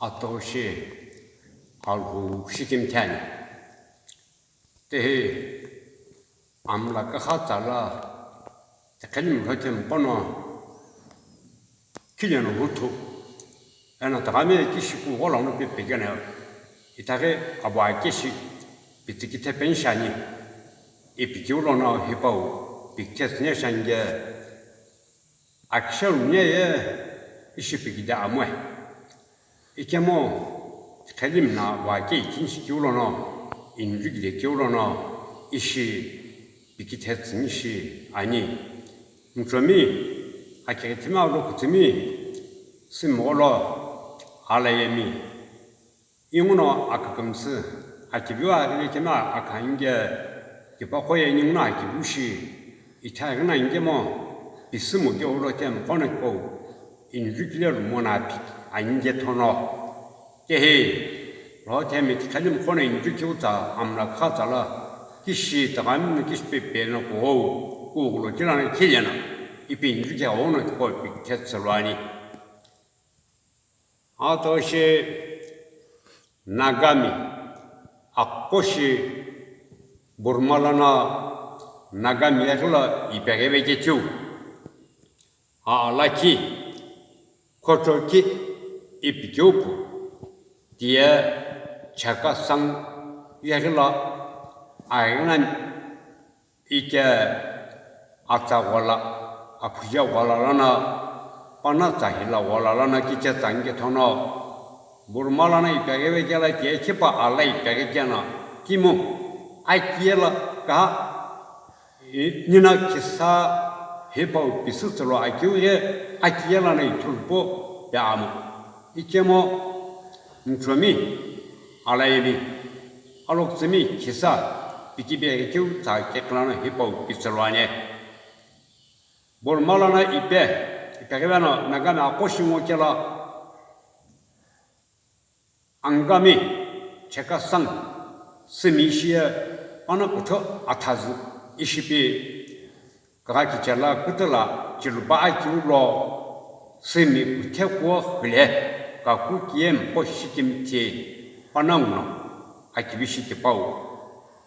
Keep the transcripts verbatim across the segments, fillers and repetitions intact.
Atoshi Alhou shikimthi ani. Tihi amla kakha tsala tiqheli mlho themqo no khileno huthu. Eno taqami kishi kugho lono pi pekeno itaghi abo akeshi pitsikithe penshi ani. Ipikeu lono hipau pikithe tsüni shange akisha lumye ye ishi pikide amue. Ikemu tiqheli mna wa ke ikinshi keu lono, injukide keu lono, ishi pikithe tsüni shi ani. Mchomi, akighi thimi alo kutsümi, simgholo, alayemi. Inguno akükümsü, akiviu aghili kemi akha inge, kipaqo ye ninguno akiviu shi, ithe aghina ingemo, pisimu keu lo kemqo no kipau, injukile lumona pi, ainge thono. Kehi, lo themi tiqheli mqo no injukeu tsa, amla kha tsala, kishi taqami no kishi pepe no kughou, kughulo kilano khileno, ipi injuke aghono kipau pikithe tsülu ani. Atoshi Nagami, aqo shi Burma lono Nagami yaghilo ipeghi vekecheu. Alaki, Khochoki, ipikeu pu, tiye Chakhesang yaghilo aghina Ike atsa ghola, aphuja ghola lono, pana tsa hila ghola lono, kiche tsa inge thono, Burma lono ipeghi vekela ke, khipa ala ipeghi keno, kimu, akiyela ka, i, nina kisa hipau pisü tsülo akeu ye, akiyela no ithulupo pe amo. Ikemu, mchomi, alayemi, alokutsümi khisa, pikipeghi keu tsa kekhlano hipau pitsülu ani. Burma lono ipe, ipeghi veno Nagami aqo shi ngo kelo, Angami, Chakhesang, sümi ishi ye, pana kuthu athazü ishi pi, Kagha kichela kütüla chilupa akeu lo, sümi kuthe kuo hile, kaku kiye mqo shikimthi panangu no, akivishi tipau,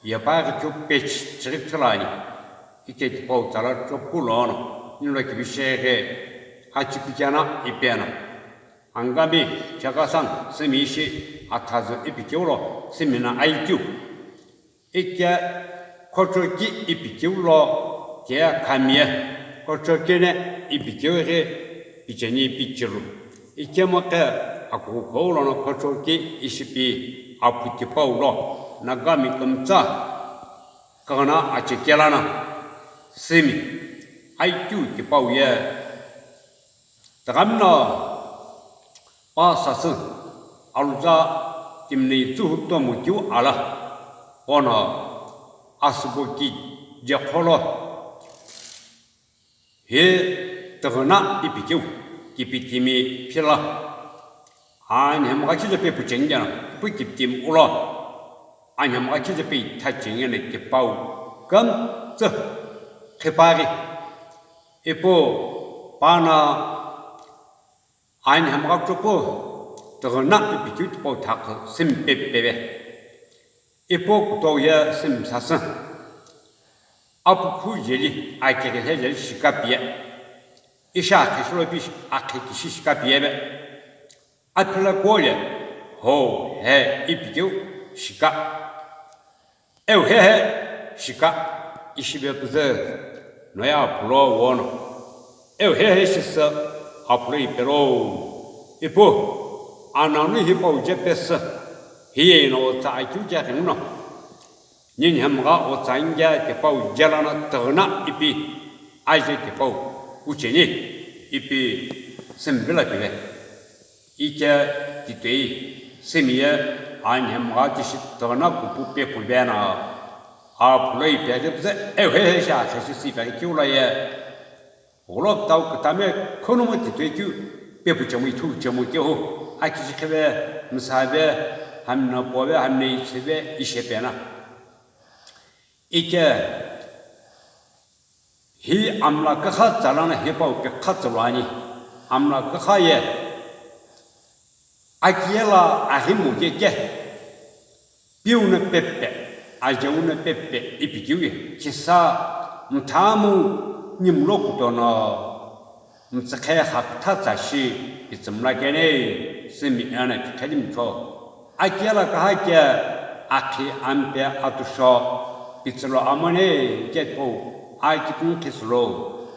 yepa aghi keu page chighi thulani, ike tipau tsala chopu lono, ninguno kivishi ghe, achipichana ipeno. Angami, Chakhesang, sümi ishi, athazü ipikeu lo, sümi no aitiu. Ike Khochoki ipikeu lo, ke khami ye, Khochoki ne ipikeu ghi picheni pichilu. Ikemu ke akughukhou lono Khochoki ishi pi aphu tipau lo, Nagami kümtsa, kagana achekela no, sümi, aitiu tipau ye, Taqami no pa sasü aluza timi no itsuhu tomu keu ala, ono asübo kije qholo, hi tüghüna ipikeu, kipitimi phila, anhemgha kije pe pucheni jana, pu kipitimi ulo, anhemgha kije pe itha cheni jana tipau kümtsü qhipuaghi. Ipu pana anhemgha chopu tüghüna ipikeu tipau thakhu sümi pe peve. Ipu kutoye sümi sasü. Apukhu jeli, akighi le jeli shika piye. Ishi akhi shilo pi akhi kishi shika piyeve. Aphila kuoye, ho, he, ipikeu shika. Eu hehe shika, ishive püzü, noye aphulo wono. Eu hehe shisü, aphulo ipelo. Ipu, ananu hipau je pesü, hiye no otsa akeu je khenguno. Ninhemgha otsa inge tipau je lono tüghüna ipi, aje tipau kucheni ipi sümi vilo pive. Ike titoi sümi ye anhemgha kishi tüghüna kupu pepu veno, aphulo ipeghi püzü, eu hehe shi akhi shi sü ipeghi keu lo ye. Gholo kütau kütame khonomu titoi keu pepu chemu ithu chemu kehu, akishi khive, msave, hamna pove, hamna ichive, ishepena. Ike hi amla kakha tsala no hipau pikha tsülu ani. Amla kakha ye Akiye lo aghi mu keke, piu no pepe, ajeu no pepe ipi keu ye, khisa mthamu nimlo kutono, mtsükhe xakütha tsa shi pitsü mla kenei, sümi eno kiqheli mtho. Akiye lo kaha ke akhi ampe atusho pitsü lo amonei, ketipau akipuni khisülo,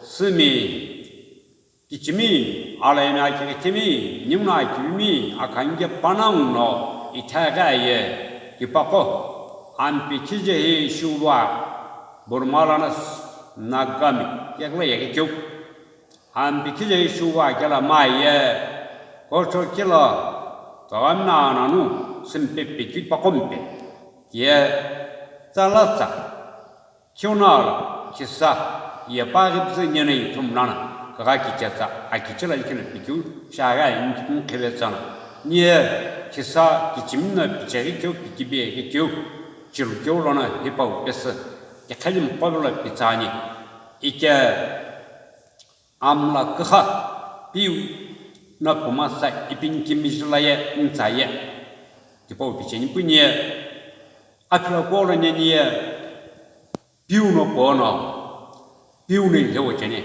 sümi kichimi, alayemi akighithimi, nimu no akivimi, akhanike panongu no ithaghi aye, tipaqo, ampe khije hi Shuwa, Burma lono Nagami, yeghi lo yeghi keu. Ampe khije hi Shuwa kelo maye, kocho kelo, togami no ananu, sümi pepe keu tipaqo mpe, ye, tsala tsa, Khiu no lo, khisa, ye pa ghi püzü nino ithum lono, kagha kiche tsa, akiche lo ikino pikeu, shaghi aye ni tipuni qhive tsa no, niye khisa kichimi no picheghi keu, pikibe ghi keu, chilu keu lono hipau pesü, kiqheli mqo velo pitsü ani, ike amla küxha, piu no puma sa ipini kimiji la ye, ntsa ye, tipau picheni puni ye, aphila kuo lo neni ye, Piu no pono, piu no ilewo cheni.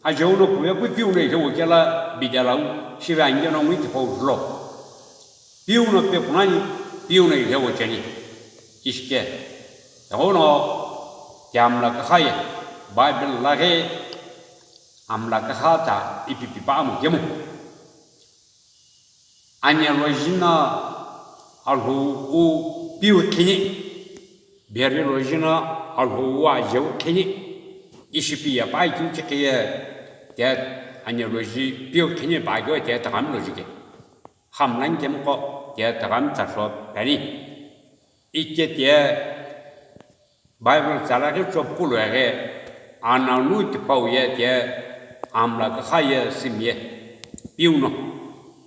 Ajeu no puye pu piu no ilewo kela bidela u, shive ange no ngui tipau lo. Piu no pe punani, piu no ilewo cheni. Ishike. Tawo no, kiamla kakhaye, Bible lage, amla kakha ta ipi pipa amu kemu. Analogy no Alhou wu piu khini, Berilogy no Alhou wu ajeu khini, ishi piye pa keu chikhiye, te analogy piu khini pa keu te tagami logy ke. Hamlan kemqo te tagami tsa sho pani. Ike te Bible tsala ghi chopkulu ghi, ananu tipau ye te amla kakha ye simi ye, piu no,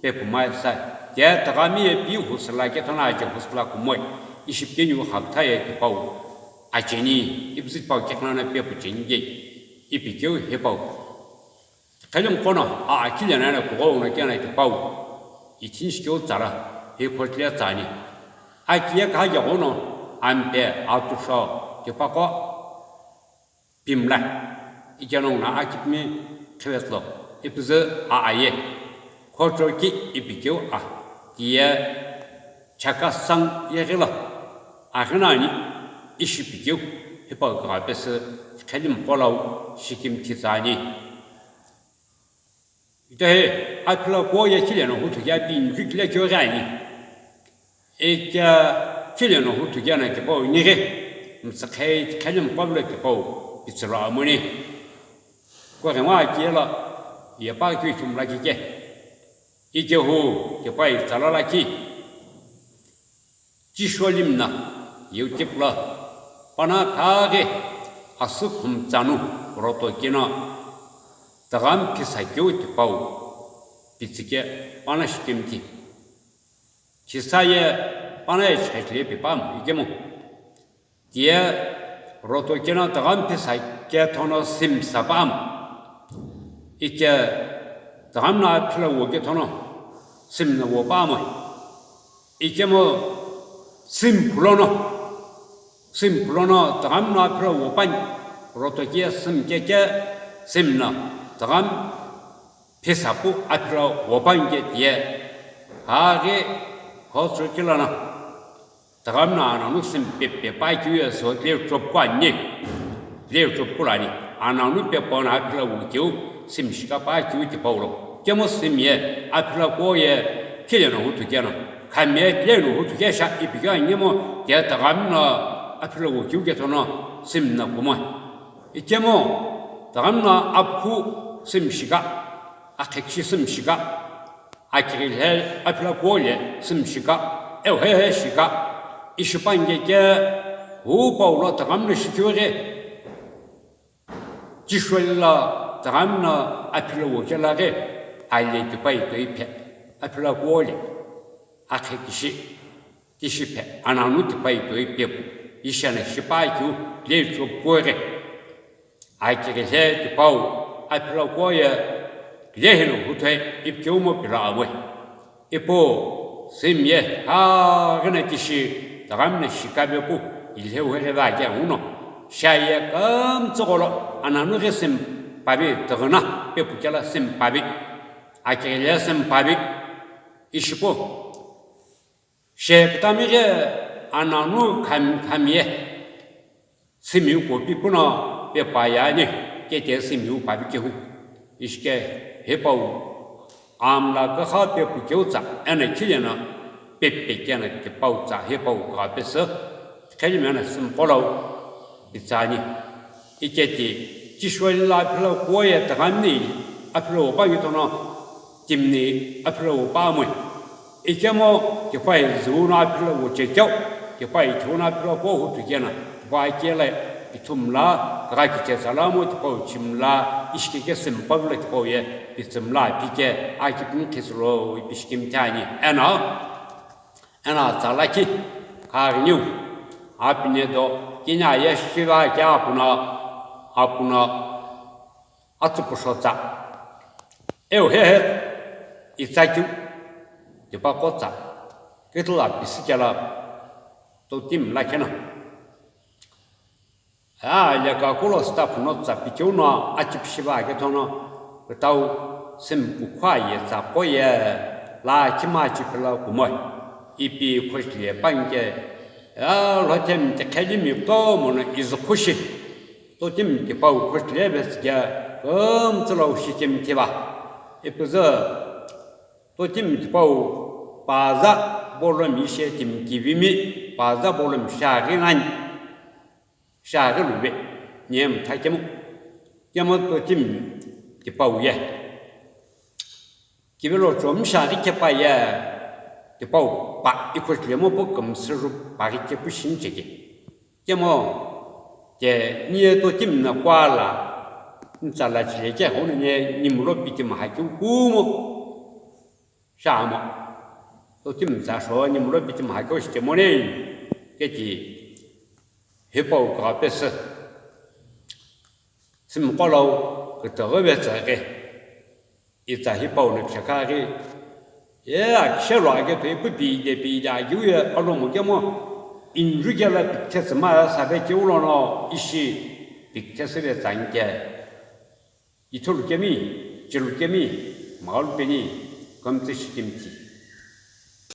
pe puma sa, te tagami ye piu husala kethono aje husala kumoi, ishi peni wu haptha ye tipau, acheni, ipüzü tipau kekhnana pe pucheni ye, ipi keu hipau. Kheli mqo no, a, akile nana kughono kena tipau, ithinshi keu tsala, hi khotle tsani. Akiye khaye ghono, ampe, atusho, tipaqo, pimla, ikeno na akipimi, khivetslo, ipüzü, a, aye, khocho ki, ipi keu, a, kiye, chakasang, yeghila, aghinani, ishi pikeu, hipau kagha pesü, kheli mqo lo, shikim thitsani. Itehi, aphila kuo ye khile no huthu kea pi njukile keu ghi ani. Ike khile no huthu kea no tipau nighi, mtsükhe kheli mqo velo tipau, pitsü lo amuni. Kughengu akiye lo, ye pa keu ithum lakhi ke. Ike hu, tipa itsala lakhi. Chisholimi no, YouTube lo, pana khaghi asü khumtsanu roto keno, tagami phisa keu tipau, pitsü ke pana shikimthi. Khisa ye pana ye chikhachi le pipamu, ikemu. Tiye roto keno tagami phisa kethono simi sapamu. Ike tagami no aphila wo kethono simi no wo pamu. Ikemu simi phulono, simi phulono tagami no aphila wo pani, roto kiye simi keke simi no tagami phisa pu aphila wo pani ke tiye. Haghi hotsü kilono. Tagami no ananu simi pepe pa keu ye so tle chopku ani. Tle chopku lani. Ananu pepe no aphila wo keu simi shika pa keu tipau lo. Kemu simi ye aphila kuo ye khile no huthu keno. Khami ye tle no huthu kesha ipi keu angemu ke tagami no aphila wo keu kethono simi no kumo. Ikemu tagami no aphu simi shika, akhekshi simi shika. Akighile aphila kuo le simi shika, ewu hehe shika, ishi pange ke hu pau lo tagami no shikeu ghi, Chisholimi lo tagami no aphila wo kela ghi, ale tipa itoi phe, aphila kuo le, akhe kishi, kishi phe, ananu tipa itoi pepu, ishi no shipa keu le chopku ghi. Akighile tipau, aphila kuo ye, lehi no huthu ipi keu mo pilo amoi. Ipu simi ye haghi no tishi tüghami no shikavepu ilheu hegheve ake uno, shaye kümtsügholo ananu ghi simi pavi, tüghüna pepu kelo simi pavi, akighile simi pavi, ishipu. She kütami ghi ananu kham-, khamiye simiu kopi puno pepa ye ani, kete simiu pavi kehu. Ishike hipau amla kakha pepu keu tsa, eno khileno pepe keno tipau tsa hipau kagha pesü, khelimi eno simi qolo pitsa ani. Iketi, Kishwali la aphilo kuoye tüghami ni aphilo pangi tono, timi ni aphilo pamoi. Ikemu tipai züu no aphilo chekeu, tipai thiu no aphilo po hutu keno, tipa kele ithumla, kagha kiche salamo tipau chimla, ishikeke simi pavilo tipau ye, pitsümla, pike, aki pini khisülo, ipi shikimthi ani. Eno, eno tsa lakhi, kaghi niu, apine do, kini aye shiva ke apuno, apuno, atsüpusho tsa. Eu hehe, itsa keu, tipa qo tsa, kitila pisi kelo, totimi lakhi no. A, leka kulo staff no tsa pikeu no, achipishiva ake tono, kütau simi kukhua ye tsa qo ye, la kima chipilo kumoi, ipi khoshile panke, a, lhotemi tikhelimi kutomo no izü khushi. Totimi tipau khoshile vesü kea, kümtsülo shikimthiva. Ipuzü, totimi tipau paza bolomi she timi kivimi, paza bolomi shaghi nani, shaghi luve, nyemtha kemu, kemu totimi tipau ye. Kivilo chomsha ghi kepa ye, tipau pa ikhoshile mo pu kümsüru pa ghi kepu shincheke. Kemu, ke niye totimi no kuala, ntsala chile ke hono niye nimulo pitimi hakeu kumo. Shamo. Totimi tsa sho nimulo pitimi hakeu shikemo ne, keti hipau kagha pesü. Simi qolo kütüghü vetsü ghi. Itsa hipau no chekha ghi, ye akishelo ake pe ipu pide pide agiu ye alomu kemu, inju kelo pikthesü ma save keu lono ishi pikthesü ve tsa nike. Ithulu kemi, chilu kemi, malu peni, kümtsü shikimthi.